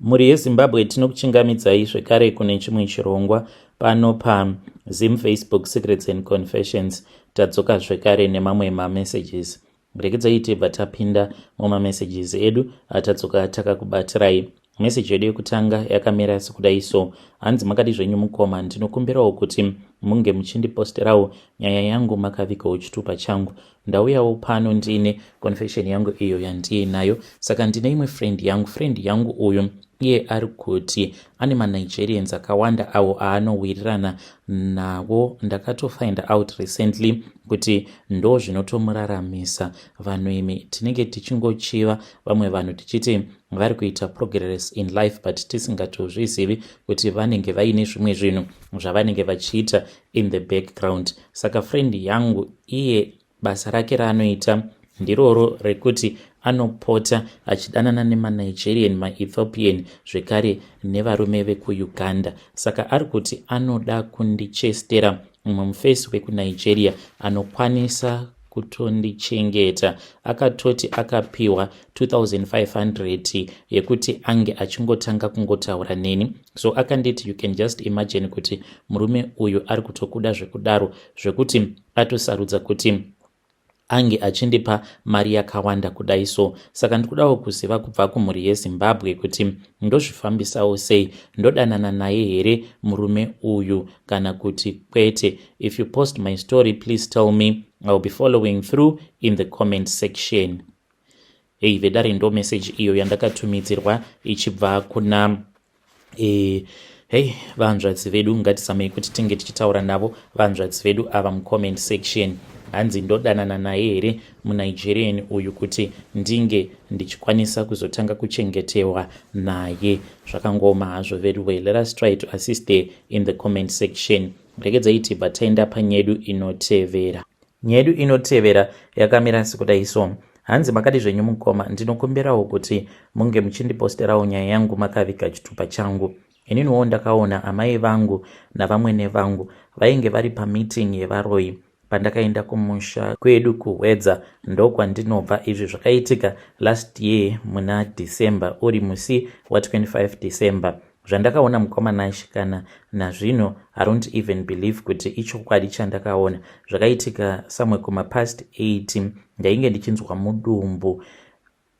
Mhuri yeZimbabwe, tinokuchingamidzai zvekare kune chimwe chirongwa pano paZim Facebook Secrets and Confessions. Tadzoka zvekare nemamwe mamessages. Regedzai tibva tapinda mumamessages edu atadzoka takakubatirai. Meseji yedu yekutanga yakamira sekudai so. Hanzi, "Makadi zvenyu mukoma? Ndinokumbirawo kuti munge muchindiposterawo nyaya yangu makavigawo chitupa changu. Ndauyawo pano ndine confession yangu iyo yandiinayo. Saka ndine imwe friend yangu. Friend yangu uyu, iye ari kuti ane maNigerians akawanda avo aanowirirana nawo. Ndakatofind out recently kuti ndo zvinotomuraramisa. Vanhu imi, tinenge tichingochiva vamwe vanhu tichiti vari kuita progress in life, but tisingatozvizivi kuti vanenge vaine zvimwe zvinhu zvavanenge vachiita in the background. Saka friend yangu iye, basa rake raanoita ndiroro rekuti anopota achidanana nemaNigerian, maEthiopian, zvekare nevarume vekuUganda. Saka ari kuti anoda kundichestera mumwe mufesi wekuNigeria anokwanisa kutondichengeta. Akatoti akapiwa 2500 yekuti ange achingotanga kungotaura neni. So akanditi, you can just imagine kuti murume uyu ari kutokuda zvekudaro, zvekuti atosarudza kuti ange achindipa mari yakawanda kudai so. Saka ndikudawo kuziva kubva kumhuri yeZimbabwe kuti ndozvifambisawo sei. Ndodanana naye here murume uyu kana kuti kwete? If you post my story, please tell me. I will be following through in the comment section." Hei vedare, ndo message iyo yandakatumidzirwa ichibva kuna hei, vanzvadzi vedu. Ngatisamei kuti tinge tichitaura navo vanzvadzi vedu ava mucomment section. Hanzi, "Ndodanana naye here muNigerian uyu kuti ndinge ndichikwanisa kuzotanga kuchengetewa naye?" Zvakangoma hazvo very well. Let us try to assist there in the comment section. Regedzai tibva taenda panyedu inotevera. Nyedu inotevera yakamira sekudai so. Hanzi, "Makadi zvenyu mukoma? Ndinokumbirawo kuti munge muchindiposterawo nyaya yangu makaviga chitupa changu. Ininiwo ndakaona amai vangu navamwene vangu vainge vari pameeting yevaroi pandakaenda kumusha kwedu kuHwedza, ndokwandinobva. Izvi zvakaitika last year muna December, uri musi wa25 December. Zvandakaona, mukoma Nash, kana nazvino I don't even believe kuti ichokwadi chandakaona. Zvakaitika somewhere kumapast 8. Ndainge ndichinzwa mudumbu.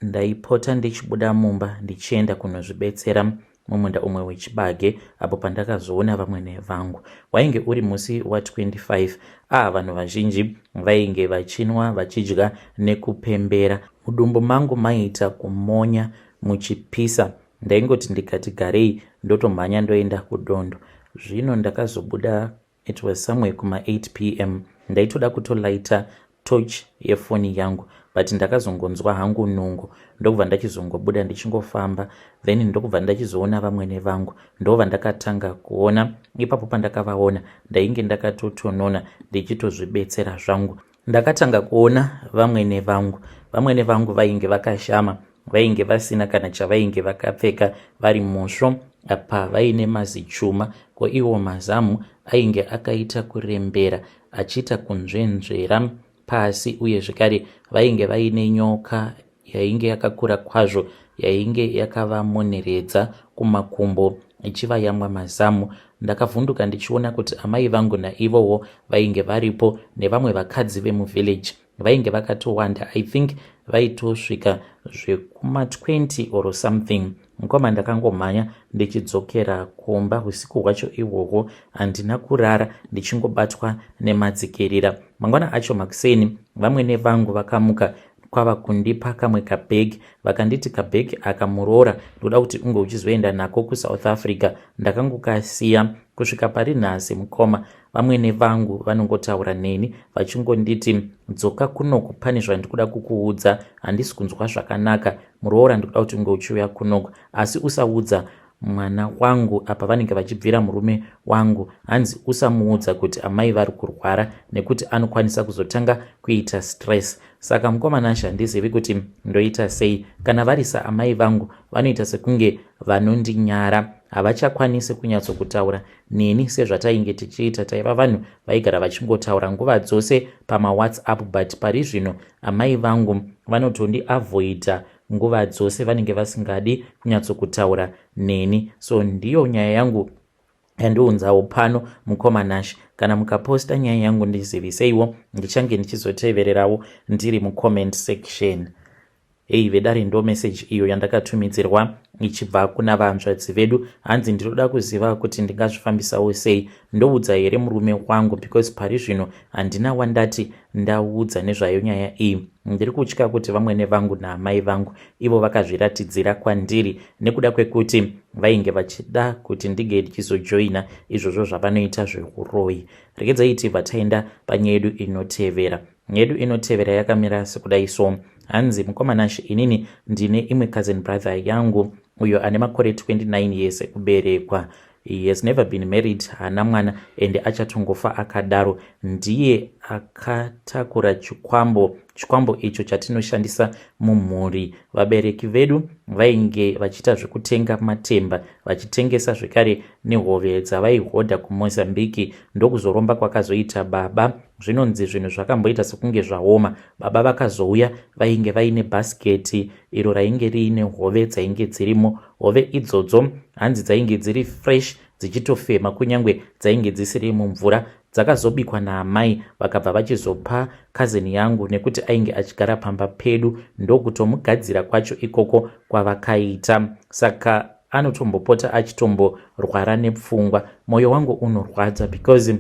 Ndaipota ndichibuda mumba ndichienda kunozvibetsera mumunda umwe wechibage apo pandakazoona vamwene vangu. Wainge uri musi wa25. Vanhu vazhinji vainge vachinwa, vachidya nekupembera. Mudumbu mangu maiita kumonya muchipisa. Ndaingoti ndikati garei, ndotomhanya ndoenda kudondo. Zvino ndakazobuda, it was somewhere kuma8 p.m. Ndaitoda kutolaita torch yefoni yangu, but ndakazongonzwa hangu nungo, ndokubva ndachizongobuda ndichingofamba. Then ndokubva ndachizoona vamwene vangu. Ndova ndakatanga kuona ipapo. Pandakavaona, ndainge ndakatotonona ndichitozvibetsera zvangu. Ndakatanga kuona vamwene vangu. Vamwene vangu vainge vakashama, vainge vasina kana chavainge vakapfeka, vari musvo, apa vaine mazichuma. Ko iwo mazamu ainge akaita kurembera, achiita kunzvenzvera pasi. Uye zvekare vainge vaine nyoka yainge yakakura kwazvo, yainge yakavamoneredza kumakumbo ichivayamwa mazamu. Ndakavhunduka ndichiona kuti amai vangu naivowo vainge varipo nevamwe vakadzi vemuvillage. Vainge vakatowanda, I think vaitosvika zvekuma20 or something. Mukoma, ndakangomhanya ndichidzokera kumba. Usiku hwacho ihwohwo handina kurara, ndichingobatwa nemadzikirira. Mangwana acho makuseni, vamwene vangu vakamuka kwava kundipa kamwe kabhegi. Vakanditi, 'Kabhegi aka, muroora, ndoda kuti unge uchizoenda nako kuSouth Africa.' Ndakangokasiya kusvika pari nhasi. Mukoma, vamwene vangu vanongotaura neni vachingonditi, 'Dzoka kunoku, pane zvandikuda kukuudza. Handisi kunzwa zvakanaka. Muroora, ndikuda kuti unge uchiuya kunoku, asi usaudza mwana wangu.' Apa vanenge vachibvira murume wangu. Hanzi, 'Usamuudza kuti amai vari kurwara, nekuti anokwanisa kuzotanga kuita stress.' Saka mukoma Nash, handizivi kuti ndoita sei. Kana vari saamai vangu, vanoita sekunge vanondinyara. Havachakwanisi kunyatsokutaura neni sezvatainge tichiita. Taiva vanhu vaigara vachingotaura nguva dzose pamaWhatsApp, but pari zvino amai vangu vanotondiavoida." Nguva dzose vanenge vasingadi kunyatsokutaura neni. So ndiyo nyaya yangu yandiunzawo pano, mukoma Nash. Kana mukaposta nyaya yangu, ndiziviseiwo, ndichange ndichizotevererawo ndiri mucomment section. Hei vedare, ndo meseji iyo yandakatumidzirwa ichibva kuna vanzvadzi vedu. Hanzi, "Ndinoda kuziva kuti ndingazvifambisawo sei. Ndoudza here murume wangu? Because pari zvino handina wandati ndaudza nezvayo nyaya iyi. Ndiri kutya kuti vamwene vangu naamai vangu ivo vakazviratidzira kwandiri nekuda kwekuti vainge vachida kuti ndinge ndichizojoina izvozvo zvavanoita zveuroyi." Regedzai tibva taenda panyaya yedu inotevera. Nyaya yedu inotevera yakamira sekudai so. Hanzi, "Mukoma Nash, inini ndine imwe cousin brother yangu uyo ane makore 29 years ekuberekwa. He has never been married, haana mwana ende achatongofa akadaro. Ndiye akatakura chikwambo, chikwambo icho chatinoshandisa mumhuri. Vabereki vedu vainge vachiita zvekutenga matemba, vachitengesa zvekare nehove dzavaihodha kuMozambiki. Ndokuzoromba kwakazoita baba. Zvinonzi zvinhu zvakamboita sekunge zvaoma. Baba vakazouya vainge vaine bhasiketi iro rainge riine hove dzainge dzirimo. Hove idzodzo, hanzi, dzainge dziri fresh, dzichitofema kunyange dzainge dzisiri mumvura. Dzakazobikwa naamai, vakabva vachizopa cousin yangu nekuti ainge achigara pamba pedu. Ndokutomugadzira kwacho ikoko kwavakaita. Saka anotombopota achitomborwara nepfungwa. Mwoyo wangu unorwadza because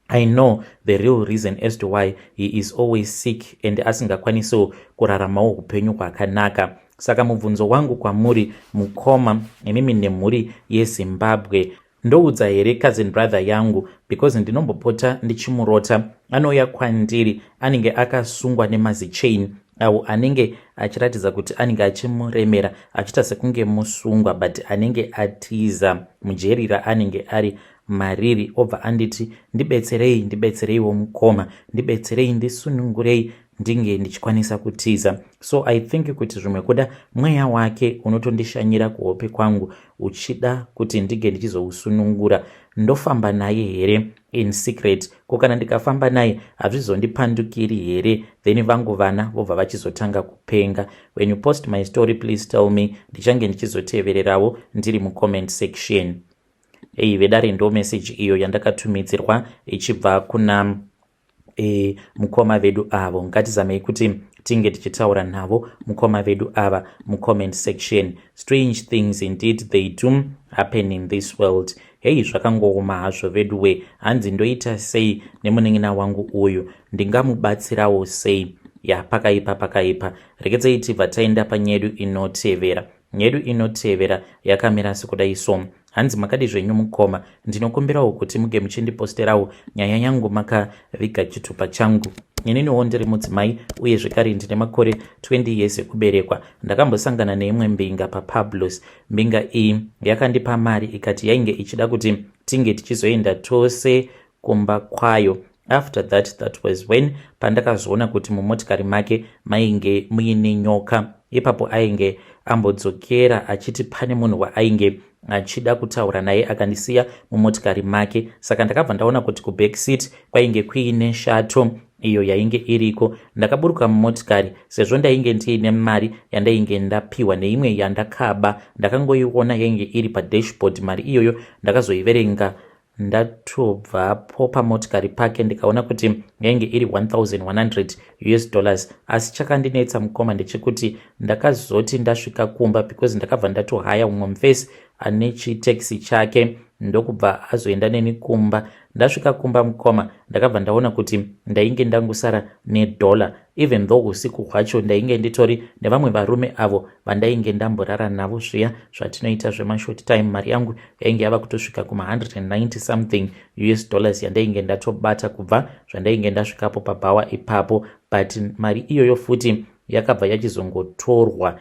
I know the real reason as to why he is always sick and asingakwanisawo kuraramawo upenyu hwakanaka. Saka mubvunzo wangu kwamuri mukoma, imimi nemhuri yeZimbabwe, ndoudza here cousin brother yangu? Because ndinombopota ndichimurota. Anouya kwandiri anenge akasungwa nemazichain awo anenge achiratidza kuti anenge achimuremera, achiita sekunge musungwa, but anenge atiza mujeri raanenge ari mariri. Obva anditi, 'Ndibetserei, ndibetsereiwo mukoma, ndibetserei, ndisunungurei ndinge ndichikwanisa kutiza.' So I think kuti zvimwe kuda mweya wake unotondishanyira kuhope kwangu uchida kuti ndinge ndichizousunungura. Ndofamba naye here in secret? Ko kana ndikafamba naye, hazvizondipandukiri here? Then vangu vana vobva vachizotanga kupenga. When you post my story, please tell me, ndichange ndichizotevererawo ndiri mucomment section." Ei vedare, ndo message iyo yandakatumidzirwa ichibva kuna mukoma vedu avo. Ngatizamei kuti tinge tichitaura navo mukoma vedu ava mucomment section. Strange things indeed, they do happen in this world. Hei, zvakangooma hazvo vedu we. Hanzi, "Ndoita sei nemunin'ina wangu uyu? Ndingamubatsirawo sei?" Ya, pakaipa, pakaipa. Rekedzei tibva taenda panyedu inotevera. Nyedu inotevera yakamira sekudai so. Hanzi, "Makadi zvenyu mukoma? Ndinokumbirawo kuti muge muchindiposterawo nyaya yangu makaviga chitupa changu. Ininiwo ndiri mudzimai uye zvekare ndine makore 20 years ekuberekwa. Ndakambosangana neimwe mbinga paPablos. Mbinga iyi yakandipa mari ikati yainge ichida kuti tinge tichizoenda tose kumba kwayo. After that, that was when pandakazoona kuti mumotikari make mainge muine nyoka. Ipapo ainge ambodzokera achiti pane munhu waainge achida kutaura naye, akandisiya mumotikari make. Saka ndakabva ndaona kuti kubackseat kwainge kuine shato iyo yainge iriko. Ndakaburuka mumotikari. Sezvo ndainge ndiine mari yandainge ndapiwa neimwe yandakaba, ndakangoiona yainge iri padashboard. Mari iyoyo ndakazoiverenga ndatobvapo pamotikari pake, ndikaona kuti yainge iri 1100 US dollars. Asi chakandinetsa mukoma ndechekuti ndakazoti ndasvika kumba, because ndakabva ndatohaya umwe mufesi ane chitaxi chake, ndokubva azoenda neni kumba. Ndasvika kumba mukoma, ndakabva ndaona kuti ndainge ndangosara nedollar, even though usiku hwacho ndainge nditori nevamwe varume avo vandainge ndamborara navo, zviya zvatinoita zvemashort time. Mari yangu yainge yava kutosvika kuma190 something US dollars yandainge ndatobata kubva zvandainge ndasvikapo pabhawa ipapo. But mari iyoyo futi yakabva yachizongotorwa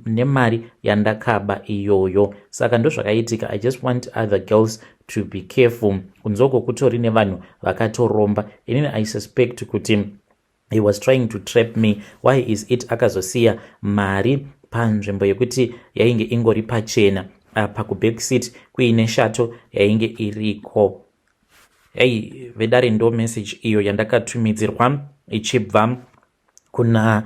nemari yandakaba iyoyo. Saka ndozvakaitika. I just want other girls to be careful. Kunzoko kutori nevanhu vakatoromba. Inini I suspect kuti he was trying to trap me. Why is it akazosiya mari panzvimbo yekuti yainge ingori pachena, apa kubackseat kuine shato yainge iriko?" Ei vedare, ndo message iyo yandakatumidzirwa ichibva kuna mukoma vedu. Kuna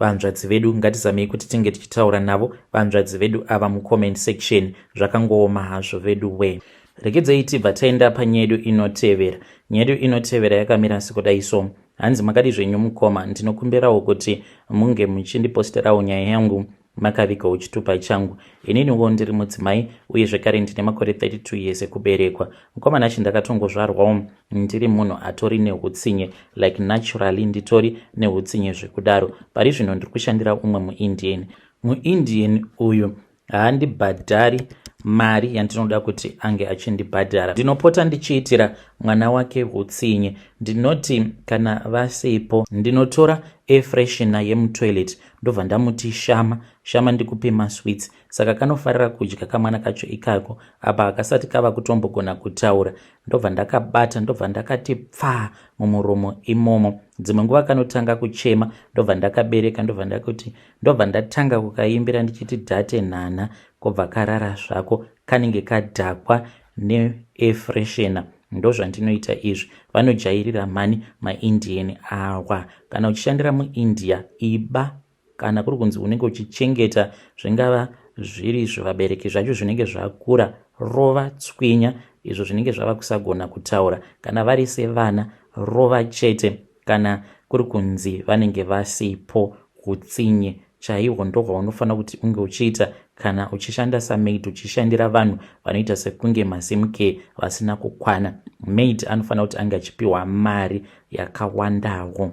vanzvadzi vedu, ngatizamei kuti tinge tichitaura navo vanzvadzi vedu ava mucomment section. Zvakangooma hazvo vedu we. Regedzei tibva taenda panyedu inotevera. Nyedu inotevera yakamira sekudai so. Hanzi, "Makadi zvenyu mukoma? Ndinokumbirawo kuti munge muchindiposterawo nyaya yangu makavigawo chitupa changu. Ininiwo ndiri mudzimai uye zvekare ndine makore 32 years ekuberekwa. Mukoma Nashi, ndakatongozvarwawo ndiri munhu atori neutsinye, like naturally nditori neutsinye zvekudaro. Pari zvino ndiri kushandira umwe muIndian. MuIndian uyu haandibhadhari mari yandinoda kuti ange achindibhadhara. Ndinopota ndichiitira mwana wake utsinye. Ndinoti kana vasipo, ndinotora air freshener yemutoilet, ndobva ndamuti, 'Shama, shama, ndikupe masweets.' Saka kanofarira kudya kamwana kacho ikako. Apa akasati kava kutombogona kutaura. Ndobva ndakabata, ndobva ndakati pfaa mumuromo imomo. Dzimwe nguva kanotanga kuchema, ndobva ndakabereka, ndobva ndakuti, ndobva ndatanga kukaimbira ndichiti, 'Dhate nhana,' kobva karara zvako. Kanenge kadhakwa neair freshener. Ndozvandinoita izvi. Vanojairira mhani maIndian awa. Kana uchishandira muIndia, iba. Kana kuri kunzi unenge uchichengeta, zvingava zviri zvivabereki zvacho zvinenge zvakura, rova, tswinya izvo zvinenge zvava kusagona kutaura. Kana vari sevana, rova chete. Kana kuri kunzi vanenge vasipo, utsinye chaihwo ndohwaunofanira kuti unge uchiita kana uchishanda samaid, uchishandira vanhu vanoita sekunge masimke vasina kukwana. Maid anofanira kuti ange achipiwa mari yakawandawo.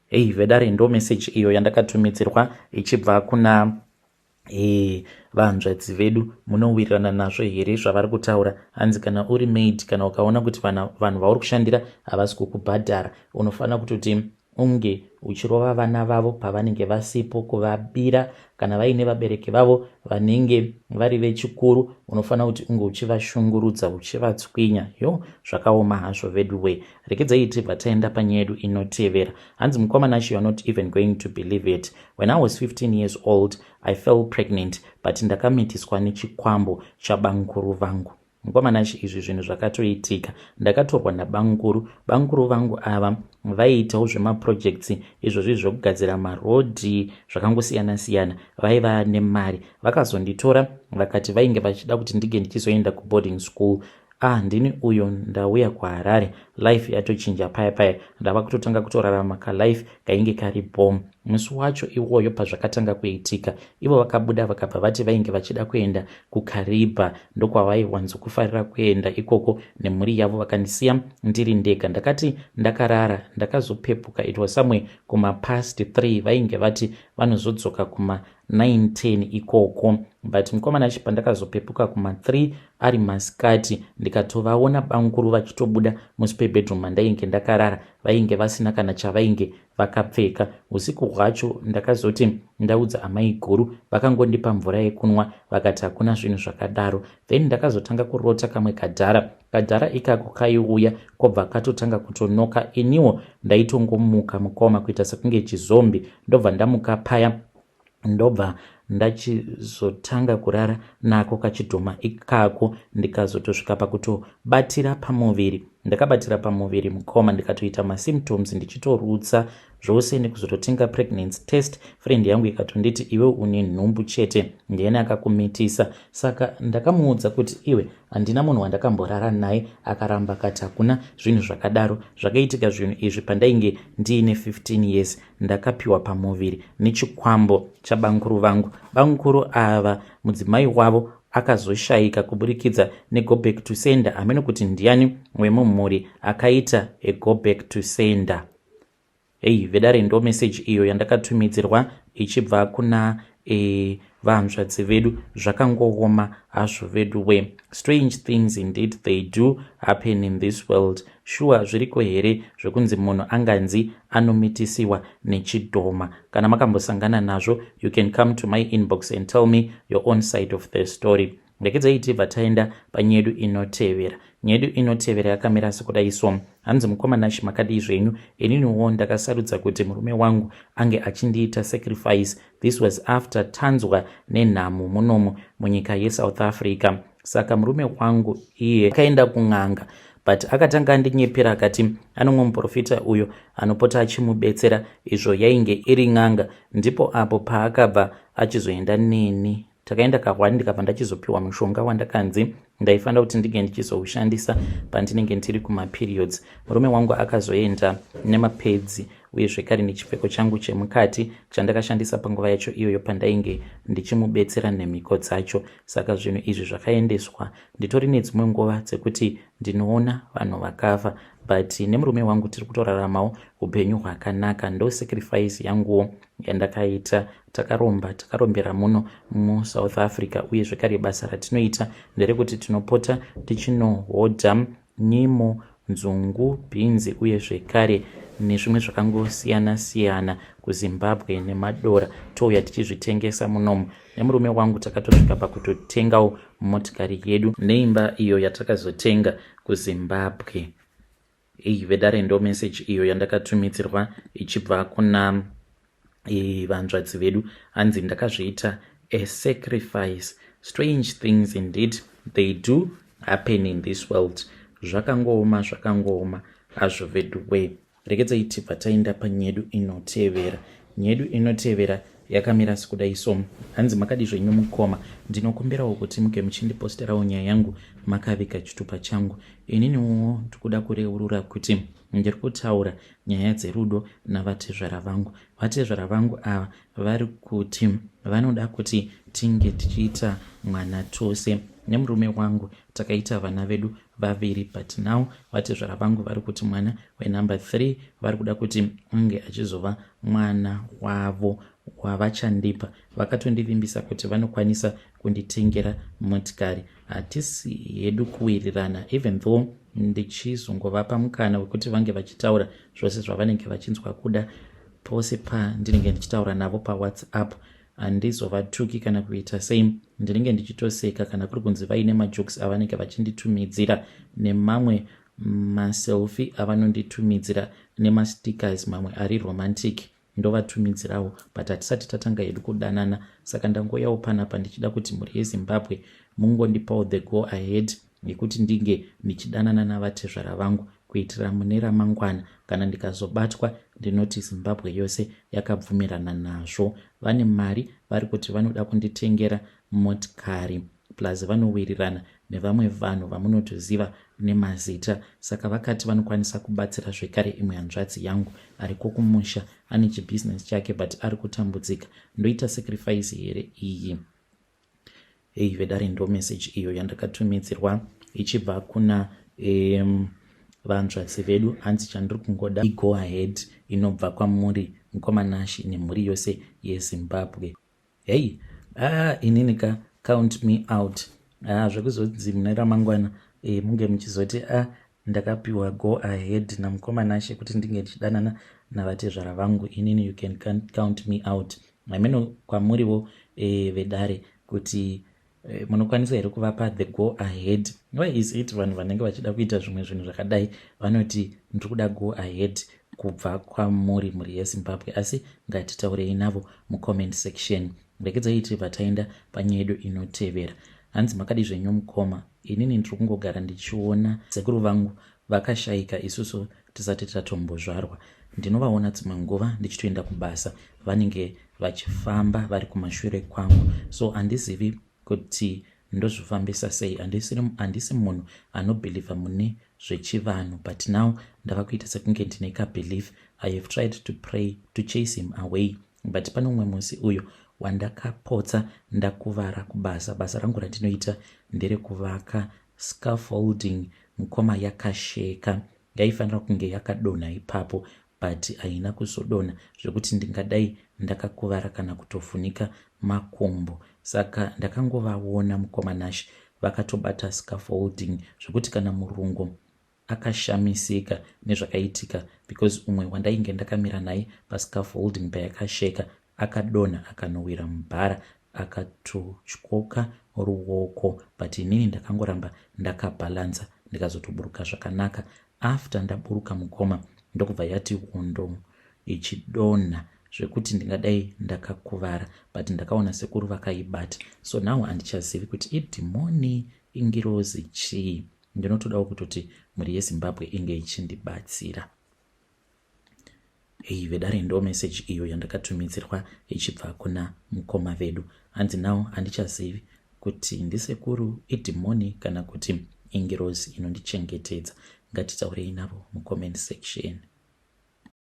Hei vedare, ndo meseji iyo yandakatumidzirwa ichibva kuna vanzvadzi vedu. Munowirirana nazvo here zvavari kutaura? Hanzi kana uri maid, kana ukaona kuti vanhu vauri kushandira havasi kukubhadhara, unofanira kutoti unge uchirova vana vavo pavanenge vasipo, kuvabira. Kana vaine vabereki vavo vanenge vari vechikuru, unofanira kuti unge uchivashungurudza, uchivatswinya. Yo, zvakaoma hazvo vedu we. Rekedzai tibva taenda panyaya yedu inotevera. Hanzi, "Mukoma Nashi, you are not even going to believe it. When I was 15 years old, I fell pregnant, but ndakamitiswa nechikwambo chabanguru vangu. Mukoma Nashi, izvi zvinhu zvakatoitika. Ndakatorwa nabanguru. Banguru vangu ava vaiitawo zvemaprojects izvozvi zvekugadzira marodhi, zvakangosiyana-siyana. Vaiva nemari. Vakazonditora, vakati vainge vachida kuti ndinge ndichizoenda kuboarding school. Ah, ndini uyo ndauya kuHarare. Life yatochinja paya paya. Ndava kutotanga kutorarama kalife kainge kari bom. Musi wacho iwoyo pazvakatanga kuitika, ivo vakabuda, vakabva vati vainge vachida kuenda kuKaribha, ndokwavaiwanzokufarira kuenda ikoko nemhuri yavo. Vakandisiya ndiri ndega. Ndakati ndakarara, ndakazopepuka, it was somewhere kumapast 3. Vainge vati vanozodzoka kuma 9:10 ikoko. But mukoma Nashi, pandakazopepuka kuma3 ari masikati, ndikatovaona banguru vachitobuda muspare bedroom mandainge ndakarara. Vainge vasina kana chavainge vakapfeka. Usiku hwacho ndakazoti ndaudza amai guru, vakangondipa mvura yekunwa, vakati hakuna zvinhu zvakadaro. Then ndakazotanga kurota kamwe kadhara. Kadhara ikako kaiuya, kobva katotanga kutonoka. Iniwo ndaitongomuka, mukoma, kuita sekunge chizombie. Ndobva ndamuka paya, ndobva ndachizotanga kurara nako kachidhoma ikako, ndikazotosvika pakutobatira pamuviri. Ndakabatira pamuviri, mukoma, ndikatoita masymptoms, ndichitorutsa zvose, nekuzototenga pregnancy test. Friend yangu ikatonditi, 'Iwe une nhumbu chete, ndiani akakumitisa?' Saka ndakamuudza kuti, 'Iwe, handina munhu wandakamborara naye.' Akaramba, akati hakuna zvinhu zvakadaro zvakaitika. Zvinhu izvi pandainge ndiine 15 years, ndakapiwa pamuviri nechikwambo chabanguru vangu. Banguru ava, mudzimai wavo akazoshayika kuburikidza nego back to sender. Hamene kuti ndiani wemumhuri akaita ego back to sender." Hei vedare, ndo meseji iyo yandakatumidzirwa ichibva kuna vanzvadzi vedu. Zvakangooma hazvo vedu we. Strange things indeed, they do happen in this world. Shuwa, zviriko here zvekunzi munhu anganzi anomitisiwa nechidhoma? Kana makambosangana nazvo, you can come to my inbox and tell me your own side of the story. Rekedzai tibva taenda panyedu inotevera. Nyedu inotevera yakamira sekudai so. Hanzi, "Mukoma Nashi, makadii zvenyu? Ininiwo ndakasarudza kuti murume wangu ange achindiita sacrifice. This was after tanzwa nenhamo munomu munyika yeSouth Africa. Saka murume wangu iye akaenda kun'anga, but But akatanga andinyepera, akati anomwe muprofita uyo anopota achimubetsera, izvo yainge iri n'anga. Ndipo apo paakabva achizoenda neni. Takaenda kahwani, ndikabva ndachizopiwa mushonga wandakanzi ndaifanira kuti ndinge ndichizoushandisa pandinenge ndiri kumaperiods. Murume wangu akazoenda nemapads, uye zvekare nechipfeko changu chemukati chandakashandisa panguva yacho iyoyo pandainge ndichimubetsera nemhiko dzacho. Saka zvinhu izvi zvakaendeswa. Nditori nedzimwe nguva dzekuti ndinoona vanhu vakafa, but nemurume wangu tiri kutoraramawo upenyu hwakanaka. Ndo sacrifice yanguwo yandakaita. Takaromba, takarombera muno muSouth Africa, uye zvekare basa ratinoita nderekuti tinopota tichinohodha nyimo, nzungu, bhinzi, uye zvekare nezvimwe zvakangosiyana-siyana kuZimbabwe nemadora, touya tichizvitengesa munomu. Nemurume wangu takatosvika pakutotengawo motikari yedu neimba iyo yatakazotenga kuZimbabwe. Ei vedare, ndo meseji iyo yandakatumidzirwa ichibva kuna vanzvadzi vedu. Hanzi ndakazviita a sacrifice. Strange things indeed, they do happen in this world. Zvakangooma, zvakangooma hazvo vedu wee. Rekedzai tibva taenda panyedu inotevera. Nyedu inotevera yakamira sekudai so. Hanzi, "Makadi zvenyu mukoma? Ndinokumbirawo kuti muke muchindiposterawo nyaya yangu makavika chitupa changu. Ininiwo ndikuda kureurura kuti ndiri kutaura nyaya dzerudo navatezvara vangu. Vatezvara vangu ava vari kuti vanoda kuti tinge tichiita mwana tose. Nemurume wangu takaita vana vedu vaviri, but now vatezvara vangu vari kuti mwana wenumber 3 vari kuda kuti ange achizova mwana wavo wavachandipa. Vakatondivimbisa kuti vanokwanisa kunditengera motikari. Hatisi hedu kuwirirana, even though ndichizongovapa mukana wekuti vange vachitaura zvose zvavanenge vachinzwa kuda pose pandinenge ndichitaura navo paWhatsApp. Handizovatuki kana kuita sei, ndinenge ndichitoseka kana kuri kunzi vaine majokes avanenge vachinditumidzira, nemamwe maselfie avanonditumidzira, nemastickers mamwe ari romantic ndovatumidzirawo, but hatisati tatanga hedu kudanana. Saka ndangoyawo panapa ndichida kuti mhuri yeZimbabwe mungondipawo the go ahead yekuti ndinge ndichidanana navatezvara vangu, kuitira mune ramangwana kana ndikazobatwa ndinoti Zimbabwe yose yakabvumirana nazvo. Vane mari, vari kuti vanoda kunditengera motikari, plus vanowirirana nevamwe vanhu vamunotoziva nemazita. Saka vakati vanokwanisa kubatsira zvekare imwe hanzvadzi yangu ariko kumusha, ane chibhizinesi chake but ari kutambudzika. Ndoita sacrifice here iyi?" Ei vedare, ndo message iyo yandakatumidzirwa ichibva kuna vanzvadzi vedu. Hanzi, "Chandiri kungoda igo ahead inobva kwamuri mukomanashi nemhuri yose yeZimbabwe." Hei, ah, inini ka, count me out. Ah, zvekuzonzi mune ramangwana munge muchizoti ah, ndakapiwa go ahead namukomanashi kuti ndinge ndichidanana navatezvara vangu, inini you can count me out. Hameno kwamuriwo vedare kuti munokwanisa here kuvapa the go ahead. Why is it vanhu vanenge vachida kuita zvimwe zvinhu zvakadai vanoti ndiri kuda go ahead kubva kwamuri mhuri yeZimbabwe? Asi ngatitaurei navo mucomment section. Rekedzai tibva taenda panyaya yedu inotevera. Hanzi, "Makadi zvenyu mukoma? Inini ndiri kungogara ndichiona sekuru vangu vakashayika isusu tisati tatombozvarwa. Ndinovaona dzimwe nguva ndichitoenda kubasa, vanenge vachifamba vari kumashure kwangu, so handizivi kuti ndozvifambisa sei. Handisi munhu anobhilivha mune zvechivanhu, but now ndava kuita sekunge ndine kabelief. I have tried to pray to chase him away, but pane umwe musi uyo wandakapotsa ndakuvara kubasa. Basa rangu randinoita nderekuvaka scaffolding. Mukoma, yakasheka, yaifanira kunge yakadonha ipapo, but haina kuzodonha, zvekuti ndingadai ndakakuvara kana kutofunika makumbo. Saka ndakangovaona mukoma Nash, vakatobata scaffolding, zvekuti kana murungu akashamisika nezvakaitika, because umwe wandainge ndakamira naye pascaffolding payakasheka akadonha akanowira mubhara, akatotyoka ruoko, but inini ndakangoramba ndakabhalansa, ndikazotoburuka zvakanaka. After ndaburuka mukoma, ndokubva yati hondo ichidonha, zvekuti ndingadai ndakakuvara, but ndakaona sekuru vakaibata. So now handichazivi kuti idhimoni, ingirozi, chii. Ndinotodawo kutoti mhuri yeZimbabwe inge ichindibatsira. Hei vedare, ndo meseji iyo yandakatumidzirwa ichibva kuna mukoma vedu. Hanzi now handichazivi kuti ndisekuru, idhimoni kana kuti ingirozi inondichengetedza. Ngatitaurei navo mucomment section.